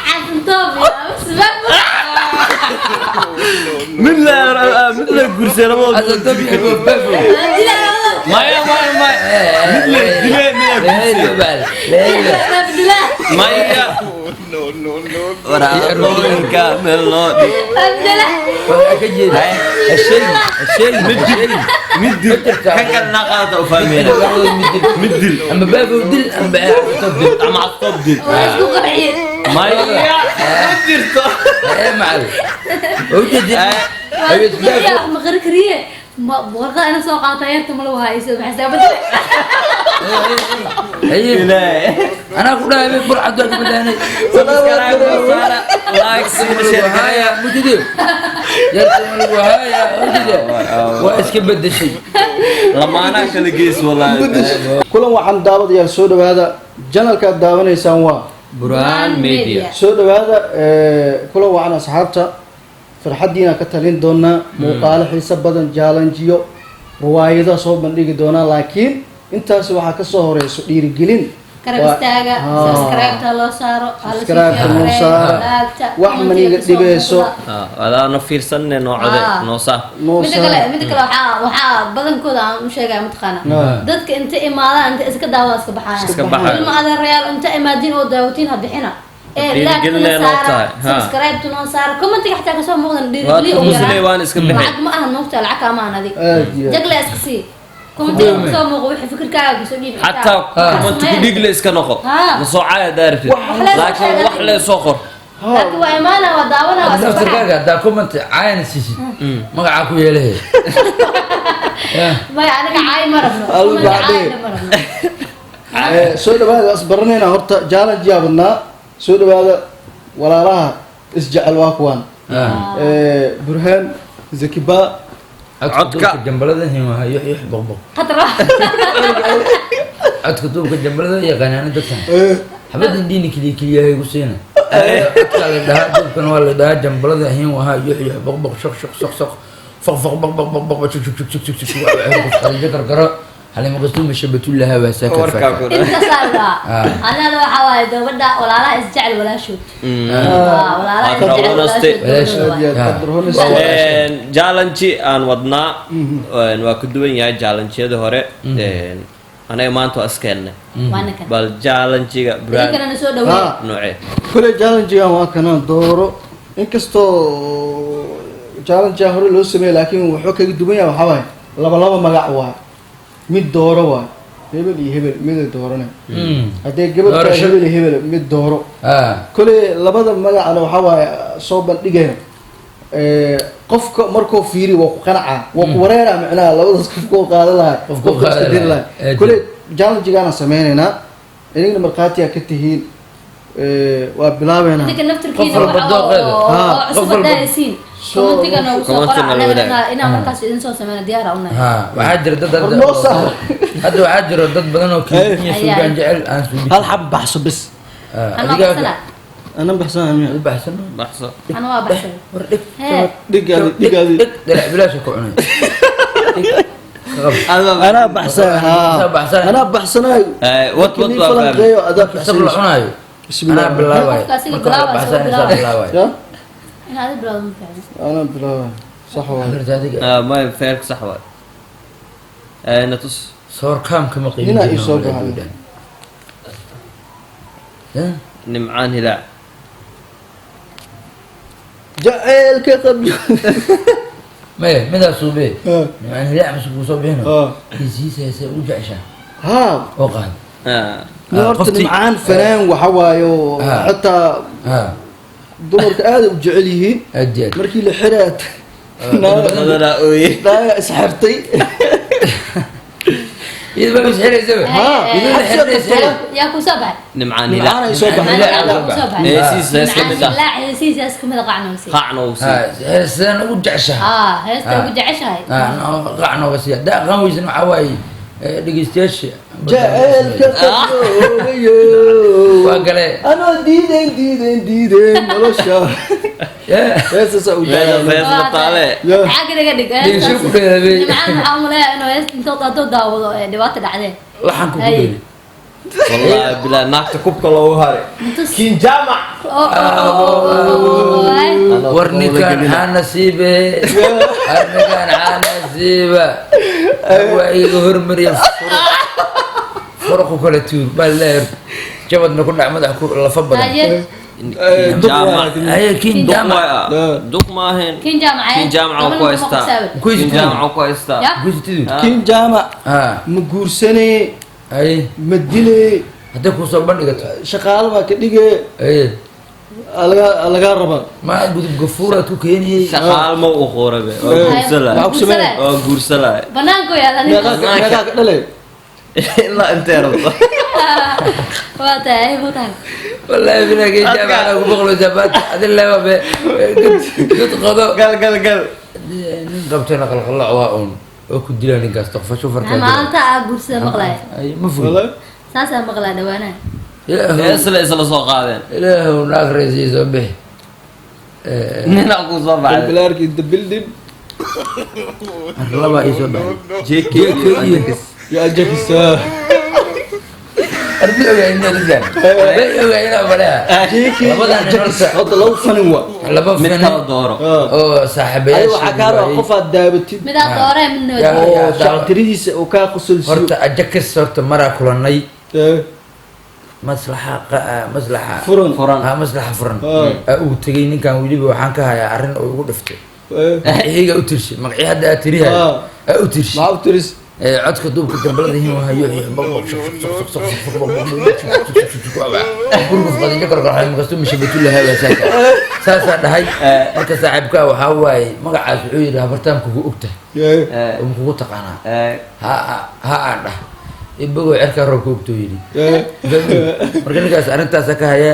Xasan Toob iyo Absbaab. Mid la guursay labadooda. Xasan Toob iyo Baafo. Maya, maya, maya, mid la dilay, mid la guursay. Maya, waraaqooyinka meel loo dhig. Abdala. Waxaa ka jeeda hasheegi, hasheegi, hasheegi. Mid dil kan kalena qaadata u fahmeyna. Mid dil. Ama Baafo dil ama Xasan Toob dil. Ama Xasan dil. Waa isku qarxiyey. Maya, ma jirto. Ee macallin, ujeedin habeen Baafo. Ma qari kariye, ma warqad ana soo qaata yarta ma lagu hayso maxay sababta? Haye. Ilaahay. Anaa ku dhahay habeen burcad waa ka badaanay. Subscribe saara, like sii, share gareeya. Mujide yarta lagu haya, mujide waa iska bedeshay. Lamaanaha kala gees wallahi. Kulan waxaan daawadayaal, soo dhawaada. Channelka aad daawanaysaan waa Burhaan Media. Soo dhawaada. Kulan wacan asxaabta, farxaddiina ka talin doonaa, muuqaalo xiiso badan, challenge-yo, riwaayado soo bandhigi doonaa, laakiin intaas waxaa kasoo horeyso dhiirigelin. Garab istaaga, subscribe-ta loo saaro. Subscribe-ta loo saaro. Wax maniga dhibeyso. Adaana fiirsanne, noocade noo saar. Noo Mida kale, saar. mida kale, waxaa badankooda aan u sheegaya, mataqaana, dadka inta imaadaan, inta iska daawada iska baxayan. Iska baxayan. Ilma adeerayaal, inta imaadiin oo daawatiin ha bixina ee Dhiirigelin like-tana noo saara, tahay, ha. subscribe-ta noo saara, commentiga xataa kasoo muuqdan Waad dhiirigeliyo ugu musley yaraan. waan iska bixi. Lacag ma ahan, moogtaa, lacag kaama ahan adig. Aad iyo aad. Jagle iska sii, commentiga kasoo muuqo wixii fikirkaaga kusoo dhiib. Xataa comment ku dhigle iska noqo. Ma soo caaya daartid, laakiin wax lee soo qor. Laakiin waa imaana, waa daawana, waa iska baxaa. Naftirkaaga haddaa comment caayana siisid, magacaa ku yeelahe. Maya, aniga caay ma rabno. Adigu Comment bacdee. caayna ma rabno. Soo dhawaada, isbaranayna horta, challenge yaa badnaa. Soo dhawaada walaalaha isjecel, waa kuwaan. Burhaan Zakiba. Codka Codka. duubka jambalada hin waa yux yux boq boq. Khatra. Codka duubka jambalada yaqaanaana dadkan xabadan diini keliya keliyahay ku siina. Codkaa la dhahaa, duubkana waa la dhahaa, jambalada hin wahaa yux yux boq boq, shoq shoq soq soq, foq foq boq boq boq boq, shuk shuk shuk shuk shuk shuk, khadiijo karkaro, xalimo qastuuma shabatullaha waa saaka. Warkaa faaka. ku dhan. Intaasaa la dhahaa. Ah. Anada waxaa waaye gabadha walaalaha isjecel walaashood. Waa walaalaha Qadra isjecel honesty. walaashood. Aad iyo aad. Ah. Qadar honesty. Challenge aan wadnaa waa ku duwan yahay challenge-yada hore. Anaga maanta waa iskeenna. Waana kan. Bal challenge-ga Burhaan Idinkana na soo dhaweey. Ah. noocee? Kule challenge-gan waa kanaan dooro, inkastoo challenge hore loo sameeyey, laakiin wuxuu kaga duwan yahay waxaa waaye laba laba magac waay, mid dooro waay, hebel iyo hebel miday dooranay. Haddee gabadh tahay, Doorasho. hebel iyo hebel mid dooro. Kole labada magacna waxaa waaye soo bandhigayna. Qofka markuu fiiri waa ku qanacaa, waa ku wareeraa, macnaha labadaas qofka u qaadan lahaa, Qofka u qofka iska qaadan diri lahaa. lahaa. Kole challenge-gaana sameynaynaa, idinkana markhaatiyaa ka tihiin. Waa bilaabeynaa. Idinka naftirkiina Qof walba waxa dooqeeda. oo Ah, oo cusub qof walba. haddaanaysiin, commentiga noogu soo qora. Commentiga Annaga wadaag. inaan markaas idin soo sameyno diyaar u nahay. Ha, waxaa jira dad hadda War noo saar. Hadda waxaa jira dad badan oo kenya Ayaa. suugaan jecel aan suubin. Hal xab baxso bis. Ana waa baxsanaa. Ana baxsanaa miya? U baxsan. Baxso. Ana waa baxsan. War dhig. Hee. Dhigaadi, dhigaadi. Dhig dalac bilaasha ku cunay. Anaa baxsan. Anaa baxsan. Anaa baxsanaay. Wad wad Markii waa fahmay. falanqeeyo adaa Marka sab la baxsanayso. cunaayo, Bismillah. anaa bilaabay. Qofka asiga Marka hore bilaabay, baxsan, asagoo isaa bilaabay. bilaabay. Ya. In aad bilowdo ma fiicno. Anaa bilaabay, sax waay. Horta adiga. Maya, feerka sax waay. Na tus. Soorkaamka ma qiimin Ninaa jirno ii soo walaal baxay. gabadhan. Eh? Nimcaan Hilaac. Jaceylka qabyo. Maya, midaa suubee. Ah. Nimcaan Hilaac mase kuu soo bixino. Ah. Hesiisa heesee u jeceshaa Haa. oo qaad. Nin horta qoftii- Nimcaan fanaan waxa waayo, xitaa dumarka aad u jecel yihiin. Aad iyo aad. Markii la xiraa Badanaa ooye. naaga isxirtay. Iyada baa is xiraysaba. Haa. Iyada la xiraysa. Yaa ku soo baxay? Nimcaan Nimcaan Hilaac. ay soo baxay. Hilaac Yaa ku soo baxay. Heesiisa hees ka mid ah. Laac heesiisa ka mid ah, qacna sii. Qaacna uu sii. Heeseen ugu jeceshahay. Ah, heesta ugu jeceshahay. Qaac nooga siiya haddaa aqaan weysan waxaa waaye dhegeystayaasha. Jaceylka qabyoobayo. Waa gale. Anoo diideen, diideen, diideen nolosha. Heesaasaa u Meesha jecel. hees mataale. Ya. Maxaa kaga dhig? Dhigasho ku dheeday. Nimcaan waxaa umaleeyaa inuu heesta intuu hadduu daawado ee dhibaato dhacdee. Laxanka ku Ay. dheeday. Wallahi bilaa naagta kubka loogu haray. Kiin Jaamac. War ninkan xaa nasiibe, war ninkan xaa nasiiba, waa iga hormariya, furuqu kala tuur baa leer, jabadna ku dhac, madax ku lafa badan. Jaamac. Haye, Kiin Duq Jaamac. waay, duq ma ahayn. Kiin Jaamac. Kiin Jaamac oo ku haystaa. Ku Kiin haystaa. Jaamac oo ku haystaa. Ya. Gusitidu. Kiin Jaamac. Ha. Ma guursanee? Haye. Ma dilee? Hadday kusoo bandhigato. Shaqaale baa ka dhigee. Haye. Lagaa rabaa. Ma gudub gafuuraad ku keeniyey. Shaqaal ma u qorabe, waa guursalay. Maxaa ku sameeyay? Waa guursalay. Banaanku yaala. Meeqaa ka dhalay? Ilaa intee rabto. Waa tahay butaan. Wallahi bilaa, Kiin Jaamac anaa ku boqlo zabaat adi leeba be gud qodo. Gal gal gal. Nin qabtayna qalqalac waa uun oo ku dilaa ninkaas toqfasho farkaa. Maalinta aa guursada maqlaya. Ay, ma furi. Wallahi. Saasaa maqlaa dhawaanaha. Ilaahow. Isla soo qaadeen. Ilaahow, naag reysii soo bixi. Nina ku soo baxday. Balbalaarka in the building. Laba ii soo baxay. JK. JK iyo iyo Ajakis. Arbi ogaa inaa lisaan bay ogaa inaa baleha. JK. Labadan nin Ajakis. horta. Hadda laba fanin waa. Laba Mid fanin kala dooro. oo Adi saaxiibayaasha waxaa kaa rabaa qof aad daabatid Midaa dooree, midna Ya. waa oo shactiradiisa uu kaa qosolsiiyo. Horta Ajakis, horta maraa kulanay maslaxa maslaxa Furan. Furan. Ha, maslaxa furan. Ah. Aa, uu tegay ninkan, weliba waxaan ka hayaa arrin oo igu dhiftay. Magaciiga u tirsi, magacii hadda aad tirihay. Aa, u tirsi. Maxaa u tiris? Ee, codka duubka dambalada hin waa yo baq baq shuk shuk shuk shuk shuk shuk baq baq shuk shuk shuk shuk gurguf qadinjo kor kor makastu mishabatulaha waa saaka saasaa dhahay. Marka saaxiibkaa waxaa waaye magacaas wuxuu yidhi habartaan kugu ogtahay oo kugu taqaanaa. Ha ha, aan dhah ibagoo cerkaa roobka ogtoo yidhi. Marka ninkaas arrintaasa ka haya,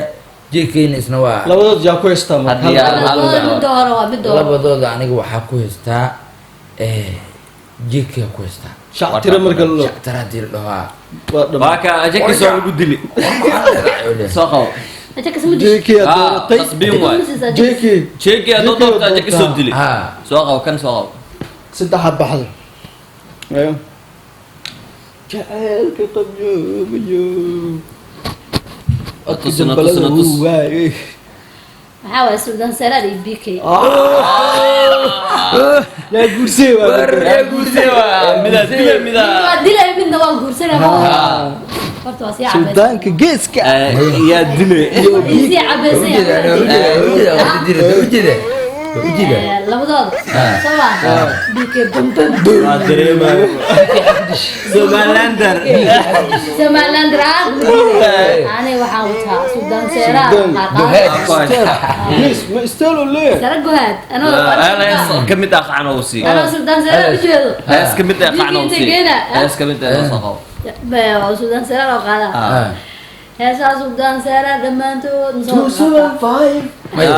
jeekeyna isna waa. Labadood yaa ku haystaa marka? Haddii aan hal Labadooda mid dooro, waa mid dooro. Labadooda aniga waxaa ku haystaa jeekea ku haystaa. Shactira marka la Shactara hadii la dhahaa. waa dhamaa. Waa ka Ajakis oo lagu dili. Soo qabo. Ajakis ma dish. JK aad dooratay. Tasbiin waay. JK. JK aad doortay, Ajakis soo dili. Ha. Soo qabo kan, soo qabo. Saddexa baxda. Ayo. Jacaylka qabyoobayo. Tusna, tusna, tus. Waaye. Maxaa waay? Suldaan Saraar iyo BK. Yaa guursay waa. Yaa guursay waa midaa dila. Mid Midaa waa dilay, midna waa guursanay. Horta waa sii cabaysan. Suldaanka geeska. Yaa dilay. Sii cabaysan. Ujeeda, ujeeda, ujeeda. Labadooda soo ma BK bum bum. Waa dareemayo Somalilander. Somaliland raad. Ani waxaan wataa Suldaan Seeraar. Gohaad. Gees ma istaalo leeyahay. Sara Gohaad anoo Hees ka mid ah qacno uu sii. Anoo Suldaan Seeraar ujeedo. Hees ka mid ah qacno uu sii. Hees ka mid ah soo qabo. Suldaan Seeraar oo qaada heesaa Suldaan Seeraar dhammaantood. 275. Maya.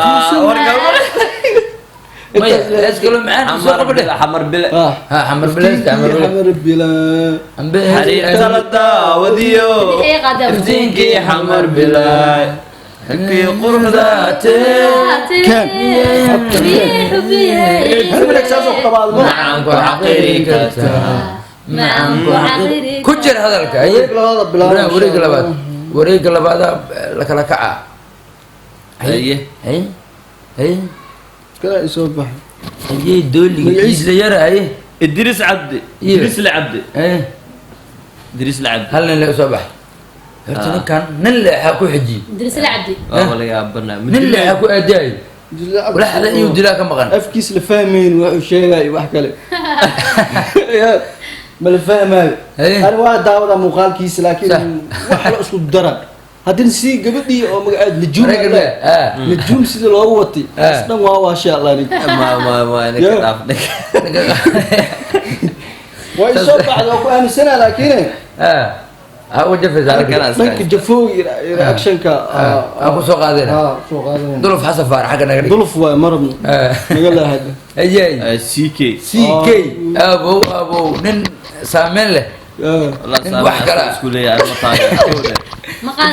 Maya, hees kaloo macaan soo Xamar qabo dheh. bile, xamar bile. Ha, xamar bile, xamar bile. Xamar bila. Ambe. Xariirta la daawadiyo. Ay qaadeen. Iftiinkii xamar bilay, xilkii quruxdaatee. Kan. Hal midag saas oo qabaad ma. Macaan ku xaqiri kartaa. Macaan ku xaqiri. Ku jir hadalka, haye. Wareeg labaad bilaabo. Wareega labaad, wareega labaada la kala kaca. Haye. Haye, haye. Kala isoo baxay. Haye, dooliga. Magaciisa? Isla yara, haye. Idris Cabdi. Iyo. Idris la Cabdi. Haye. Idris la Cabdi. Hal nin le usoo baxay horta. Ninkan nin leexaa ku xijiyey. Idris Cabdi. Waa laga yaabanaa. Nin leexaa ku aadaayay, walaxda inuu dilaa ka maqan. Afkiis la fahmayn wuxuu sheegay wax kale. Ya, ma la fahmayo. Haye. Ani waa daawada muuqaalkiisa, laakiin wax la isku dara haddana si gabadhii oo magaceed Najuum. Reer Galbeed, ah. Najuum sidii loogu watay. Ah. Is dhan waa waashay Allah. Ma ninka Yeah. dhaaf ninka. Waa isoo baxda, waa ku aaminsanaa, laakiin Ah, ha uga jafaysaa. Halkan aragga. iska dhanka jafooga iyo reactionka. Ah, ku soo qaadayna. Ah, soo qaadanayna. Duluf Xasan Faarax xagga naga dhig. Duluf waay, marabno. Ah. Naga laahada. Ayay. CK. CK, abow abow, nin saameyn leh. Wallah, Nin saameyn wax kale. isku leeyahay, ma taageero. Maqaan.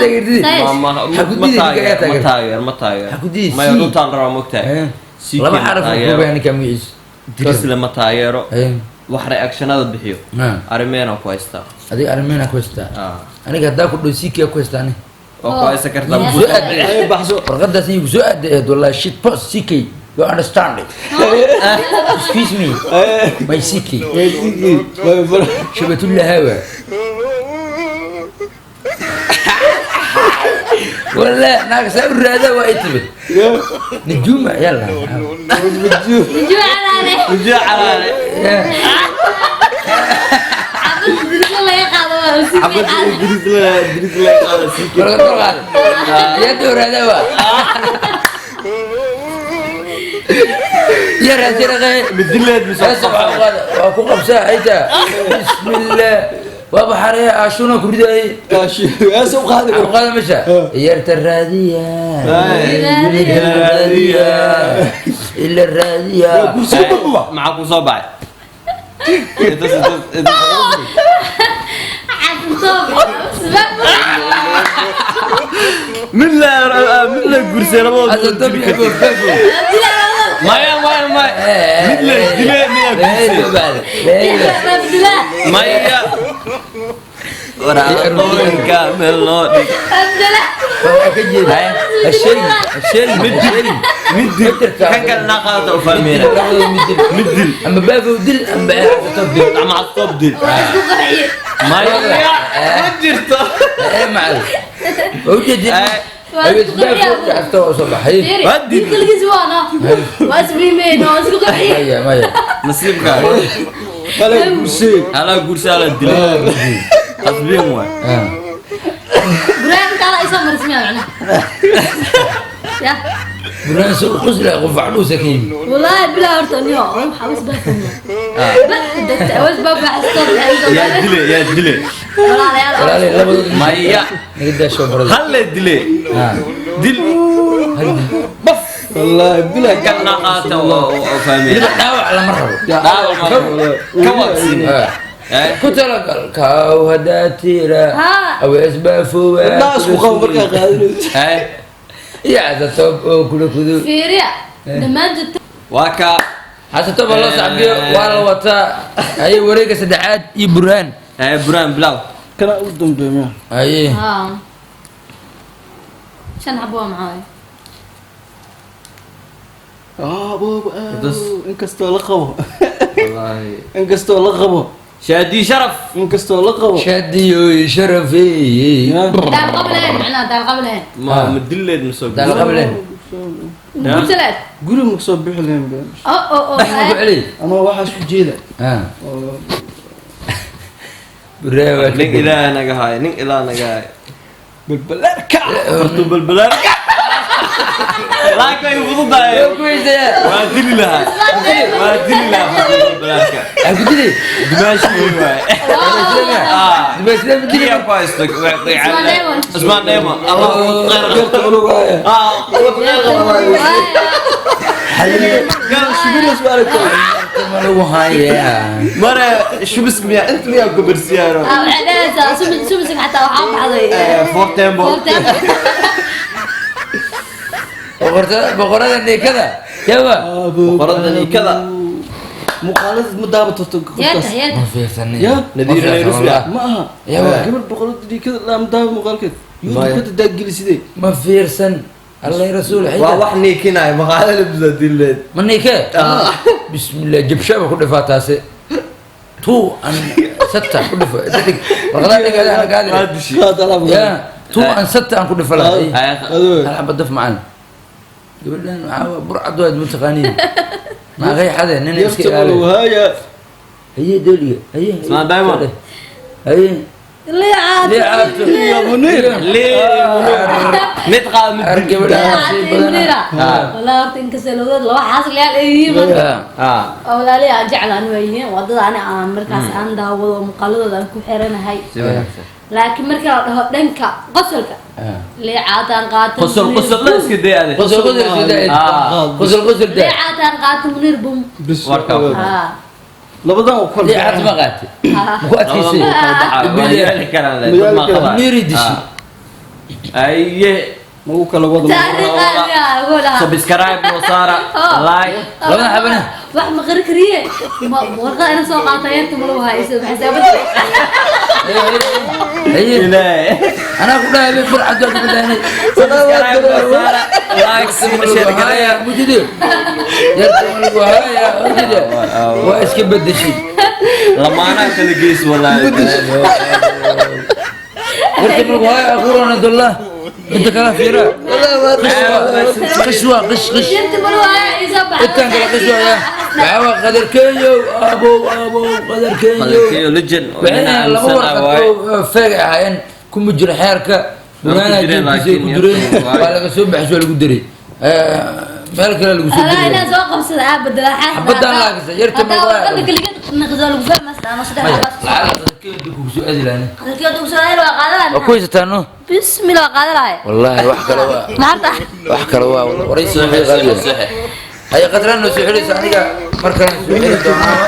Ma ma Ha ku ma diidi, taageero, ninka ma ayaa taageero, ma taageero. Ha ku diidi, Maya, C. runtaan rabaa, mogtahay. Eh. CK Laba ma xaraf uu taageero. kubaya ninka magaciisa. Idrisle ma taageero. Eh. Wax reactionada bixiyo. Ah. Arrimeena ku haystaa. Adiga arrimeena ku haystaa. Ah. Aniga haddaa ku dhow CK ku haystaa ani. Waa ku haysan kartaa. Yeah. Soo aad Ay, baxso. Warqadaas igu soo aad wallahi, shit post CK, you understand it? Excuse me, my CK. شبت لها هوا ولا ناقص هذا وايتبت نجومة يلا. Nujuu calaale. Nujuu calaale. Xabad dirisla laga qaado waa CK. Xabad dirisla, dirisla qaada CK. يا دور هذا وا يا راسي رغي. Midileed mise? Waa ku qabsaa xitaa, bismillah, waa baxaraya ashuna ku ridaayay. Heesa u qaadi. Qaada meesha yarta raadiya, ila raadiya, ila raadiya. Kursiga babuwa. Maxaa ku soo baxay? Xasan toob. Mid la, mid la guursay labadooda. Hadda dab iyo babu. Maya, maya, maya, mid la dile, mid la guursay. Abdullah. Maya, waraaqooyinka meel loo dhig. Abdullah. Ka jeeda hasheegin, hasheegin, Mid dil, mid dil, kan kalena qaadata u fahmeyna. Mid dil. Ama baafow dil ama xasan dil. Ama xastoob dil. Waa isku qarxiye. Maya, ma jirto. Ee macallin waa ujeedin. Waa isku qarxiye. Xasta waa soo baxay. Fiiri, Waa dil. keligiis waana. Waa isbiimeen, waa isku qarxiye. Maya, maya. Nasiibka. Kale gursey. Halaa guursa, halaa dilay, qasbiin waay. Buraan kala isoo marismiya macnaha. Ya. Buraan soo qosla qof cadhuusa ka yimi. Wallahi bilaa horta niyo waxaa was baa fahmay. Dadka was baa baxsan. Yaa dile, yaa dile? Walaalayaal. Walaalay labadood. Maya. Naga daasho barada. Hal la dile, dil. Baf. Wallahi bilaa. Kalena qaata oo fahmeyna. Weliba dhaawac lama rabo. Dhaawac ma rabo. Ka waqsin. Ku talagal kaaw haddaa tira. Ha. Awees baafowa. Indhaha isku qabo markaa qaadanayso. Iyo xasatoob oo kula kudu. Fiiriya. Dhammaantood. Waa ka. Xasatoob waa loo sacbiyo, waa la wataa. Haye, wareega saddexaad iyo Burhaan. Burhaan bilaw. Kana ugu dambeeya miya? Haye. Ha. Shan xabo waa maxaa? Ah, boob. Dus. Inkastoo la qabo. Wallaahi. Inkastoo la qabo. Shaadi sharaf. Inkastoo la qabo. Shadiyoy sharafey. Ya. Daal qableen macnaha, daal qableen. Ma dileed mise? Daal qableen. Guursa leed. Guri ma kasoo bixi lahayn be. Oh oh oh. Ku celi. Ama waxaas u jeeda. Oo. Burhaan waa Nin ilaah naga haay, nin ilaah naga haay. Balbalaarka. Horta balbalaarka laakiin way fududahay. Ku weysayaa. Waa dili lahaa, waa dili lahaa fartuun balbalaarka. Waxaa ku dilay. Dimaashi wey waay. Dimaashida ma dilay. Kiyaa ku haysto? Ismaan Dheeman. Ismaan Dheeman, Allah khayr. Garta ulugaaya. Ah, khayr qabo. Shubiris ma aragtay? Ma lagu hayaa? Mare shubiska miyaa inta miyaa gobarsiyaano? Ah, waxay dhahaysaa sumisig xataa waxaa baxday. Fortembo. Fortembo. Boqortada, boqorada niikada yawa. Boqorada niikada. Muuqaalada ma daabato Yeerta, qofkaas. yeerta. Ma fiirsanin. Ya. Nadiir Nayrusla. Ma aha. Yawa. Gabar boqorada niikada la ma daaba muuqaalkeed. Maya. YouTube-ka daagelisidee. Ma fiirsan, allah rasuul. Waa xitaa wax niikinaya maqaalada bisa dileed. Ma niike? Bismillah, jabshaaba ku dhifaa taasi two an sata ku dhifo dadig warqadaha dhigada aan gaadi. Waa dishi. Qaad alaab. Ya, two an sata aan ku dhifa lahay. Adoo. Hal xaba daf macaan gabadhan waxaa waa burcad waad mataqaaniin maaqay xade nin iska Yarta ilaali. ulugaaya. Haye dooliga, haye. Ismaan Diamond. Haye. Liicaad. Liicaabto. Ya Munir. Mid qaad, mid Ar dil. gabadha sii badan. Munira. Wallahi horta inkastoo labadood laba xaaslayaal ay yihiin marka. Ah. Oo walaalihi aan jeclaan waa yihiin wadada ani aan markaas aan daawado oo muuqaaladooda aan ku xiranahay. Si wanaagsan. Laakiin marka la dhaho dhanka qosolka, liicaataan qaata. Qosol, qosol la iska day ade. Qosol, qosol iska daa. Qosol, qosol daa. Liicaataan qaata Munir bum. Bis. Warka. Ha. Labadan oo kala. Liicaad ma qaatay? Ma ku adkaysay? Waa yeeli karaan le, Ma yeeli dad ma karaan. qabaan. Muniri dishi. Aye. Magu kala wado. Taariikh qaadi ah, ugu lahaa. Subscribe noo saara, like. Labada xabana. Wax ma qari kariye, ma warqad ina soo qaata yarta ma lagu hayso xisaabada. Haye. Ilaahay. Anaa ku dhahay bay burcad waa ku badaanay. Subscribe saara, like siina, share gareeya. Mujide yarta ma lagu haya, mujide waa iska bedeshay. Lamaanaha kala geys, wallaahi. Yarta ma lagu haya aqurana dollah inta kala fiira. Qish waa qish, qish. Yarta ma lagu haya isa baxa. Intaan kala qish waa, waxaa waa qadarkeeyow, abow abow, qadarkeeyow. Qadarkeeyo legend oo Waxay nina laba aaminsan ah warqad waaye. oo feeg ahaayeen kuma jiro xeerka. Waa ku jireen, Burhaana jeebkiisa ku laakiin jireen. yarta waaye. Waa laga soo baxshay, waa lagu diray, meel kale lagu soo Alaa diray. inaa soo qabsada aa bedela xaas. Xabadaan laagisa, yarta ma Haddaa lagu haya. warqada kaligeed naqdo lagu fahmaysta ama saddex Maya xabaad. Lacala qadarkeeyo dib kugu soo aadi lahayn. Qadarkeeyo dugsiga waa qaadan. Waa ku haysataa, no? Bismillah, waa qaadan lahay. Wallaahi wax kale waa. Maarta. Wax kale waa waraysi waxay qaadiyeen. Hay qadraan noo soo xiraysa, aniga mar kalena soo xiri doonaa.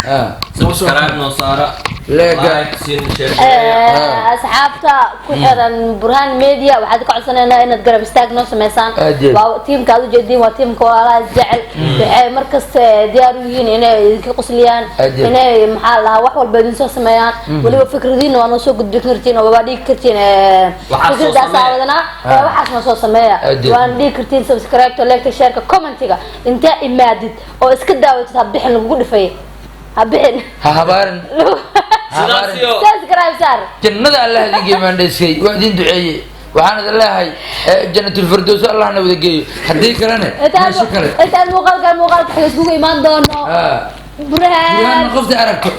Ah. Subscribe noo saara. Leega. Like siina, share gareeya. Asxaabta ku xiran Burhaan Media, waxaad ka codsanaynaa inaad garab istaag noo sameysaan. Aad iyo aad. Waa tiimka aad ujeediin, waa tiimka walaalaha isjecel. Waxay markasta diyaar u yihiin inay idinka qosliyaan, Aad iyo aad. inay maxaa la dhahaa wax walba idin soo sameeyaan. Weliba fikradiina waa noo soo gudbin kartiin oo waa dhigi kartiin. Waxaas soo Fikradaasaa sameeya. wadanaa, waxaas noo soo sameeya. Aad iyo aad. Waana dhigi kartiin subscribe, like, share, commentiga. Intaa imaadid oo iska daawatid, ha bixin, lagugu dhifay, ha bixin. Ha habaarin, ha Sidaas habaarin. iyo Subscribe saar. Jannada Allah idin geeyo. Maandhayskay waa idin duceeyey, waxaan idin leeyahay janatulfirdows Allahna wada geeyo, haddii kalena meesho kale. Intaan muuqaalka xiga iskugu imaan doono. Ah. Burhaan. Burhaan qofta aragto.